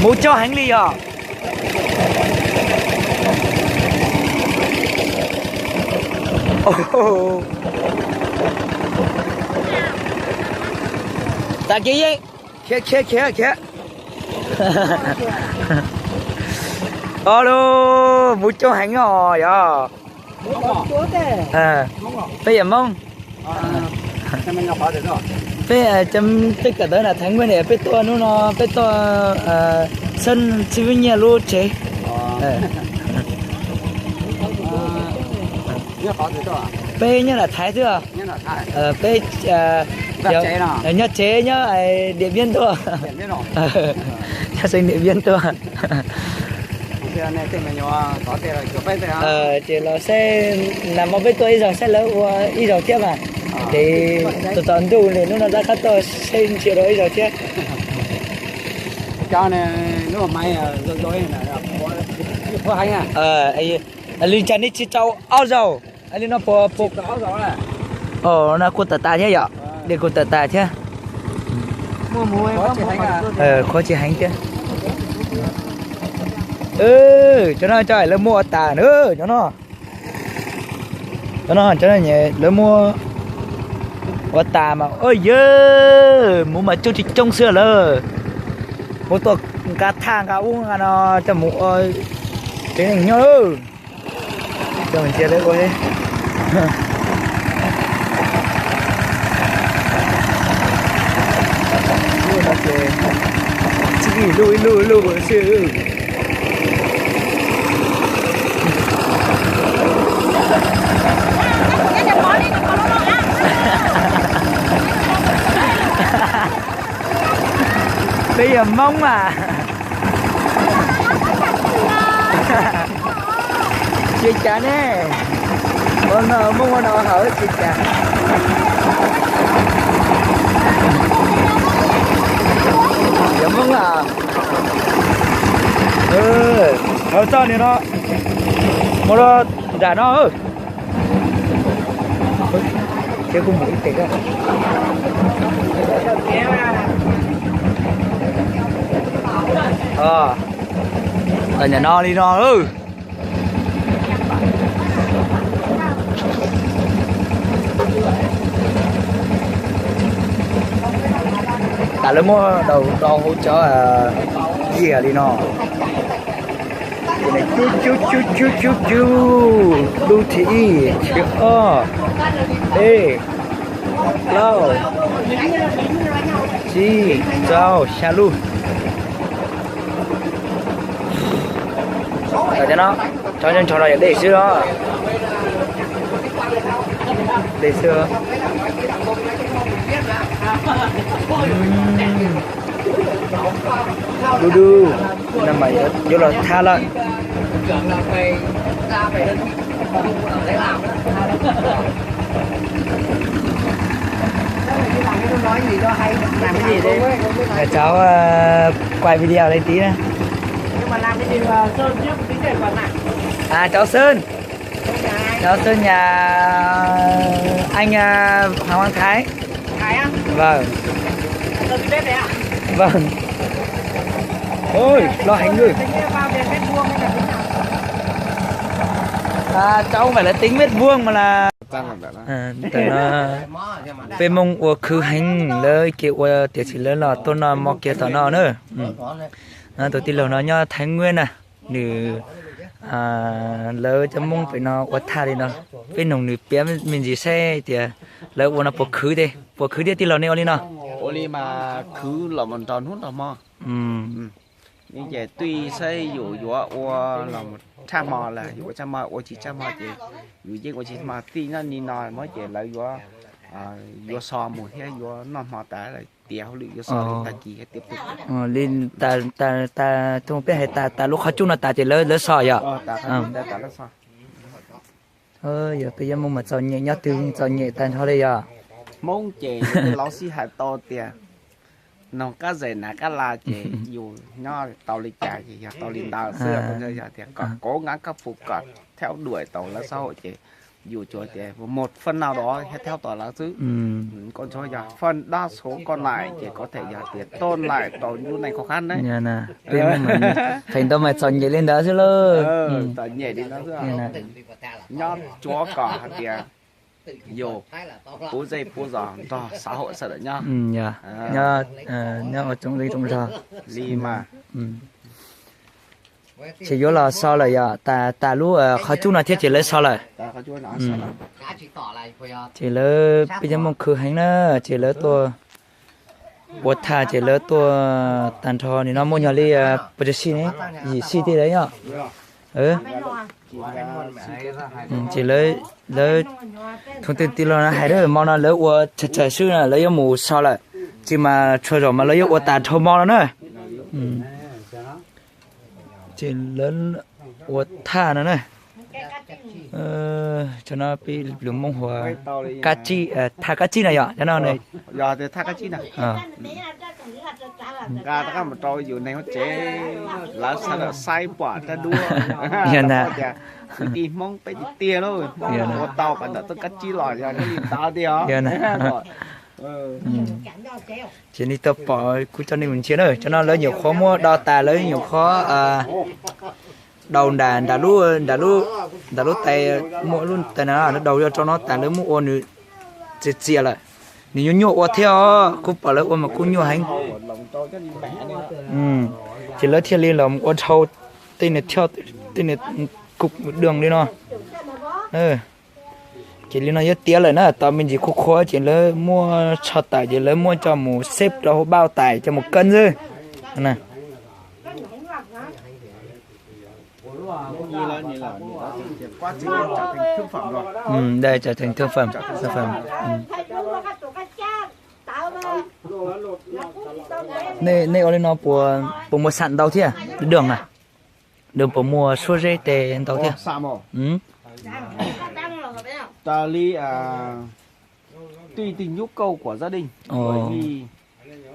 Mus coob heev li yog. Tas kiv yeej khiav khiav khiav khiav. O, mus coob heev os yog. Peb yog Hmoob. Peb tej kawm ntawv na Theev Nkuaj ne, peb tuaj hnub no peb tuaj xeeb Txhiv Vib Nyiaj lub tsev. Peb nyob nram Thaib xwb. Peb nyob tsev nyob Điện Biên tuaj. Nyob xeev Điện Biên tuaj. Ces los saib, nag hmo peb tuaj ib zaug saib lawv ua ib zaug thiab mas, ces tos tos ntuj li hnub no rov qab tuaj saib ntsia rau ib zaug thiab. Li cas nej tsis tau ob zaug? Li no puas, no kuj tawm tas thiab yom, dej kuj tawm tas thiab. Qhuav tsis heev thiab. Cov no cov lawv muab ua tas na, cov no. Cov no, cov no lawv muab ua tas mas, o yawg, mus mas coob tsis coob xwb lawm. Mus tuaj nqa thaj nqa ub nqa no coj mus ua tsev neeg nyob lawm. Coj ntsia lawv ua thiab. Lub no ces ib lub ib lub ib lub xwb. Peb yog Hmoob mas. Tsis cas ne. Ua no Hmoob ua no hauv tsis cas. Yog Hmoob a. Hauv txoj ni no, mus rau nram no. Ces kuv mus ib teg. Tau ntawm no li no. Tas lawv muab daus rau hauv cov yias li no. Cub cub cub cub cub, lub thib ib, thib ob, peb, plaub, tsib, rau, xya lub. Cov no, cov ncho ncho no yog dej xwb os. Dej xwb. Du du, no mas yuav los thab lawm. Cov quay video li tib na. Cháu Sơn, cháu Sơn nhà anh, à, Hoàng Văn Thái. Vâng. Vâng. Ôi, lo hành ngư. À, cháu không phải là tính mét vuông mà là, à, peb Hmoob ua khwv heev, lawv ces ua tiam sis lawv los tuaj noj mov kiag tom no na. Tus tij laug no nyob Thaib Nguab na, nws, lawv cov Hmoob pem no ua thaj li no, peb noog nws piav me ntsis saib tias lawv ua no puas khwv, puas khwv thiab tij laug nej ua li no? Ua li mas khwv los mus nrog hnub nrog hmo. Ces twb saib yus yuav ua los mus tshaj hmo las, yus ua tshaj hmo, ua tsis tshaj hmo ces yus yeej ua tsis hmo, txij no ni no muab ces lawv yuav, yuav so mus thiab yuav noj hmo tas lawm tiav hauj lwm yuav so li tag kis thiab tiav pw. Li tas, peb hais tas tas lub qhov cub no tas ces lawv so yom. Yog peb yuav Hmoob mas txom nyem, nyob twg txom nyem tag nrho li yom. Hmoob ces laus sij hais tau tias noog qab zes hnav qab las ces yus nyob tau li cas ces yog tau li ntawd xwb. Yog tias kom kov nqa koj pum kom thab duam tau lawv xav hauj ces yus tsuas tias một phần nào đó thiab thauj tom lawv xwb. Koj ntsuag yog phần đa số còn lại ces có thể yog tias tôn lại rau lub neej qhov qab na. Feem ntau mas txom nyem li ntawd xwb lauj. Txom nyem li ntawd xwb. Nyob tsuav kom hais tias yus pub zej pub zos nrog xã hội sawv daws nyob. Nyob ua tsoom zej tsoom zos li mas. Ces yuav los so lawm yom, tas tas lub qhov cub no thiab ces lawv so lawm. Ces lawv peb cov Hmoob khwv heev na, ces lawv tuaj ua thaj ces lawv tuaj tag nrho nim no muaj nyuag li puas tsawg xij ne, yim xij tej lawm yom. Ces lawv, lawv thoob twg tij laug hais hmo no lawv ua tsawg tsawg xwb na, lawv yuav mus so lawm, tsis mas tshua zaum mas lawv yuav ua tas dhau hmo no na. Ces lawv ua thaj no na. Cov no peb lus Hmoob hu ua kab tsib, thaj kab tsib na yom, cov no. Yog tias thaj kab tsib na, nqa rov qab mus rau yus neeg hauv tsev, lawv sawv daws saib pom rab duab. Yog ntag. Kwv tij Hmoob peb tiag tiag lauj, Hmoob ua tau kom ntawm txoj kab tsib los yog li ntawd tiag os. Ces nej tau pom kuv coj nej mus ntsia na, cov no lawv nyuam qhuav muab do tas, lawv nyuam qhuav do nram, nram lub, nram lub tais, muaj lub tais na, lawv do rau no tas lawv muab ua nws txias txias lawm. Nws nyuaj nyuaj ua thiab os, kuv pom lawv ua mas kuj nyuaj heev. Ces lawv thiaj li los ua dhau tej niag, tej niag kub doo li no. Ces li no yuav tiav lawm na, tos me ntsis kuv qhuav ces lawv muab tsho tawm ces lawv muab coj mus xeb rau hauv bao tải coj mus keb xwb. Đây trở thành thương phẩm, sản phẩm. Nej, nej ua li no puas, puas muaj xam ntau thiab, dog na? Dog puas muaj suab zeb tes ntau thiab? Raws li tùy từng nhu cầu của gia đình, bởi vì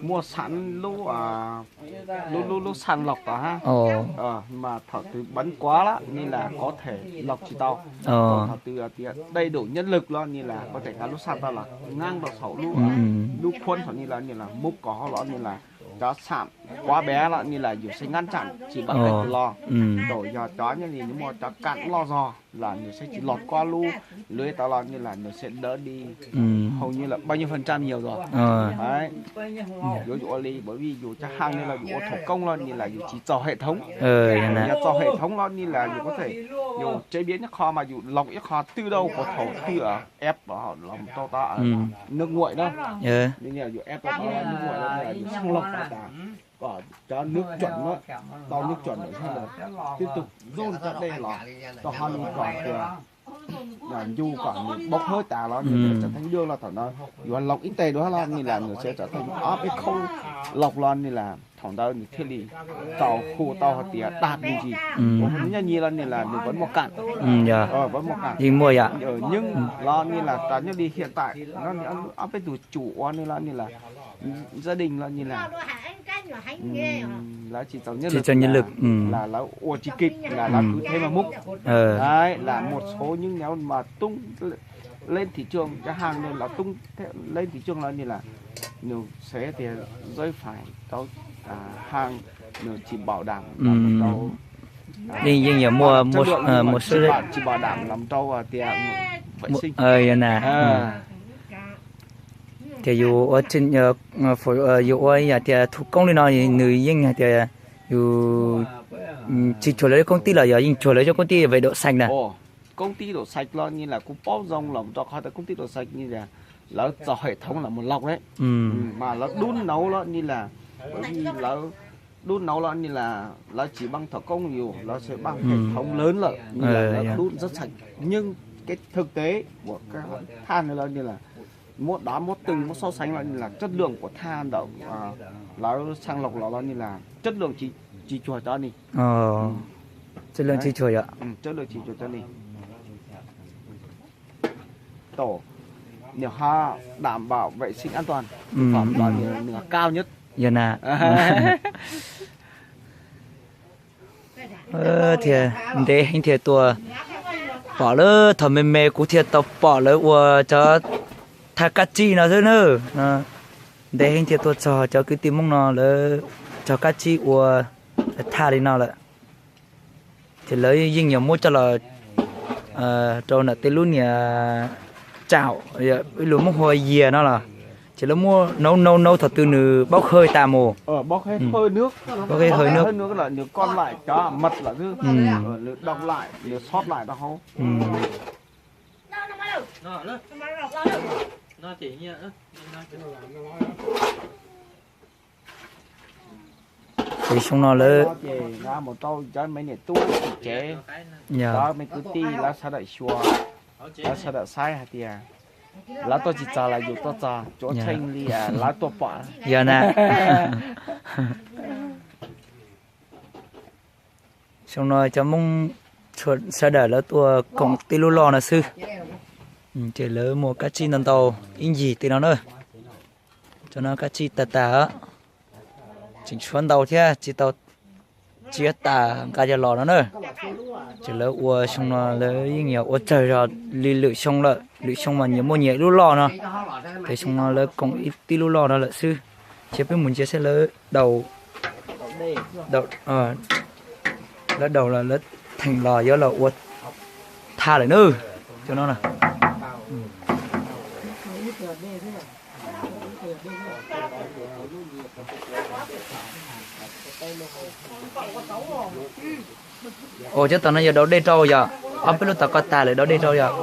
mua sẵn lub, lub, lub, lub sàng lọc đó ha. Mà thảo từ bắn quá đó nên là có thể lọc chỉ tàu. Còn thảo từ tiệt đầy đủ nhân lực đó nên là có thể cả lub sàng tàu là ngang đầu sổ lub, lub khuôn thảo nên là, nên là múc có đó nên là chó sạm quá bé đó nên là dù sẽ ngăn chặn chỉ bằng cách từ lo. Đổ do chó nhé thì mua chó cặn lo giò là nws sẽ chỉ lọt qua lũ lưới tao lo như là nws sẽ đỡ đi hầu như là bao nhiêu phần trăm nhiều rồi. Đấy. Dù, dù ua li, bởi vì dù cho hàng nên là dù ua thủ công lo như là dù chỉ cho hệ thống. Dù cho hệ thống lo như là dù có thể dù chế biến cái kho mà dù lọc cái kho từ đâu của thổ từ ở ép ở họ lòng tao ta ở nước nguội đó. Nên là dù ép tao ta nước nguội đó là dù sàng lọc tao ta. Có cho nước chuẩn đó, tao nước chuẩn để cho nó tiếp tục dồn cho đây là tao ho nhu cầu kìa. Là nhu cầu mình bốc hơi ta lo, mình sẽ trở thành đường là thảo nó. Dù lọc ít tay đó là mình là mình sẽ trở thành áp cái không lọc lo nên là thảo đó mình thiết lý tàu khu tàu hạt tiệt đạt mình gì. Cũng không nhớ nhi lo nên là mình vẫn mua cạn. Ờ, vẫn mua cạn. Yeej muaj yom. Ờ, nhưng lo nên là ta nhớ đi hiện tại nó áp cái tụi chủ ua nên lo nên là gia đình lo nên là lawv tsis txaus nhất lực, là lawv ua tsis kịp, là lawv cứ thế mà múc. Đấy, là một số những nhóm mà tung lên thị trường, cái hàng này là tung lên thị trường là như là nws sẽ thì giới phải có hàng nws chỉ bảo đảm là một rau Yeej, yeej yog muaj, chất muaj, lượng muaj, muaj chất lượng, chỉ bảo, chỉ bảo đảm là một rau tiệt vệ sinh. Yog na. Tias yus ua, yus ua yam tias thủ công li no nws yeej hais tias yus tsis cuag lawv công ty los yog yeej cuag lawv cov công ty về độ sạch na. Ồ, công ty độ sạch lo như là kuv paub zoo los rau qhov tias công ty độ sạch như là lawv txog hệ thống là một lọc đấy. Mà lawv đun nấu lo như là bởi vì lawv đun nấu lo như là lawv chỉ bằng thủ công dù lawv sẽ bằng hệ thống lớn lợ như là lawv đun rất sạch. Nhưng cái thực tế của cái than này lo như là muab đo muab từng muab so sánh lo như là chất lượng của than đậu lawv sàng lọc lo lo như là chất lượng chỉ chỉ chùa cho ni. Chất lượng chỉ chùa yom. Chất lượng chỉ chùa cho ni. Tổ niềm ha đảm bảo vệ sinh an toàn thực phẩm là niềm, niềm cao nhất. Yog na. Thiaj ntev heev thiaj tua. Pom lawm, thaum me me kuv thiaj tau pom lawv ua cov thaj kab tsib no xwb na. Ntev heev thiaj tuaj txog cov kwv tij Hmoob no lawv cog kab tsib ua thaj li no lawm. Ces lawv yeej yuav muab coj los rau ntawm tej lub niag tsaum, ib lus muab hu ua yias no los, ces lawv muab nauv nauv nauv thaum twg nws paub khawb tas mus. Paub khawb, Ces xyoo no lawv, me kwv tij lawv sawv daws xyuas, lawv sawv daws saib hais tias lawv tuaj tsis txog los yus tuaj txog, tsuav tsheej li lawv tuaj pom. Yog na. Xyoo no cov Hmoob sawv daws lawv tuaj koom tib lub loj no xwb. Ces lawv muaj kab tsib ntau ntau ib ncig tej no na. Cov no kab tsib tag tag, tseem tshuav ntau thiab tsis tau tsiav tas nqa coj los no na. Ces lawv ua xyoo no lawv yeej yog ua tsawg zog li lwm xyoo lawm, lwm xyoo mas nyias muaj nyias ib lub loj no. Ces xyoo no lawv koom ib tib lub loj no lawm xwb. Ces peb mus ntsia saib lawv daus, lawv daus los lawv theem los yuav los ua thaj lawm na. Cov no na. Ua cov tom no yog daus dej rau yog? Ob peb lub tom ko tag lawm daus dej rau yog?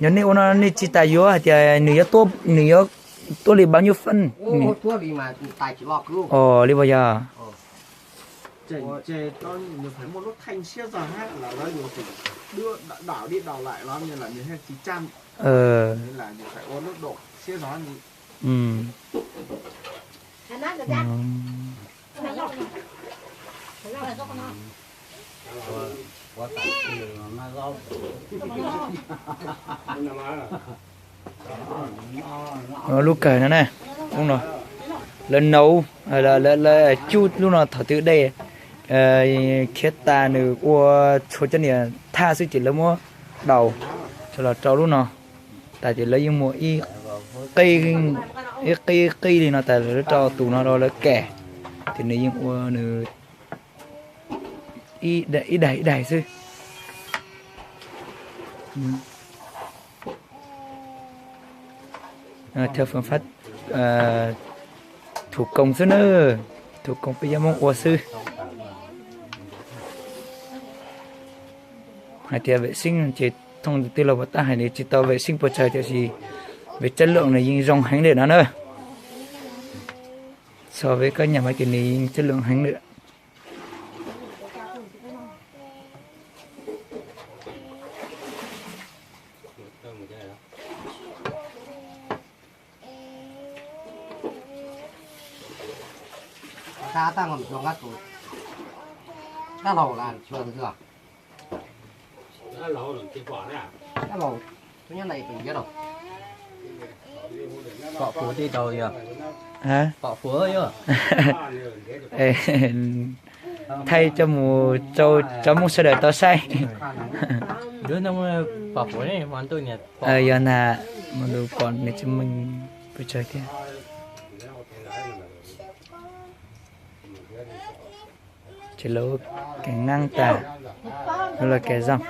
Yog nej ua no nej tsis tas yuav hais tias nws yuav, nws yuav tuaj li npaum nyuj feej? Ua li puas yog? Lub kawg no na, lub no lawv nauv, lawv cub lub no thaum twg dej khiav tas nws ua tshuav cov niag thaj xwb ces lawv muab daus coj los rau lub no. Tas ces lawv yeej muaj ib qib, ib qib ib qib li no tas lawv rau tus no rau lawv kem, ces nws yeej ua nws ib daim ib daim xwb. Theo phương pháp thủ công xwb na, thủ công peb cov Hmoob ua xwb. Hais tias vệ sinh ces thooj tus tij laug puas tab hais li tsis tau vệ sinh puas tsawg tiam sis về chất lượng nws yeej zoo heev li no na. So với các nhà máy thì nws yeej chất lượng heev li. Pom fuv tej tau yog? Pom fuv yog. Thaij coj mus rau cov Hmoob sawv daws tau saib. Pom fuv, yog na, mas lus pom nws tsis meej pes tsawg thiab. Ces lawv kev nqeeb tas, lawv los kev zoo.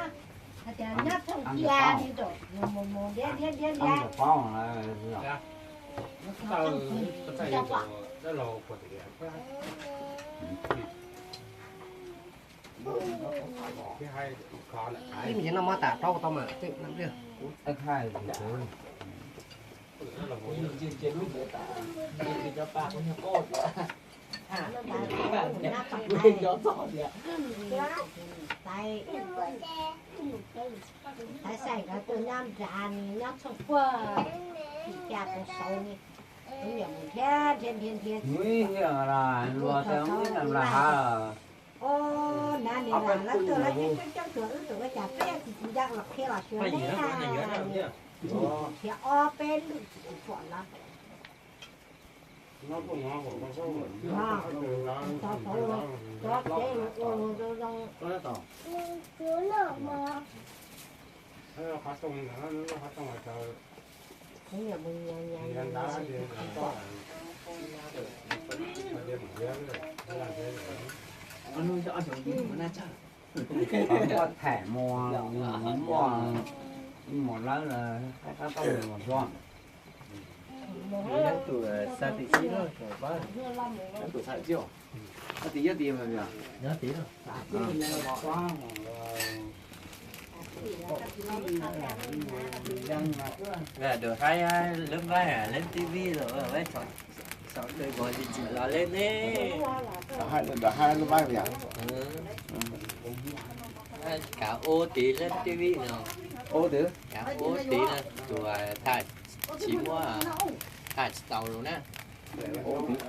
Tais Xais nkawd tuaj nyob nram nws nyob tshooj puag tim xya puas saud ne, kuv niam mus nrhiav nrhiav nrhiav nrhiav tsis pom. Ub, nab ni lawv tuaj lawv coob coob tuaj wb tuaj ua cas peb tsis tsis ncaj los qhia los xyuas ne. Nrhiav ob peb lwm tsis pom lawm. Tham mus, muaj, muaj lawv lawm, qab qab tau mus zog. Tus xa tim xib, tus xa tim xib, tus xa tim xib, tim yog tim, dua haib lub npaib, lub T V los, los lub ne. Haib lub npaib yom. Kav ub tid lub T V no. Ub tid, kav ub tid na, tus thaj tsis muab, thaj tsis tau lus na. Ub tid,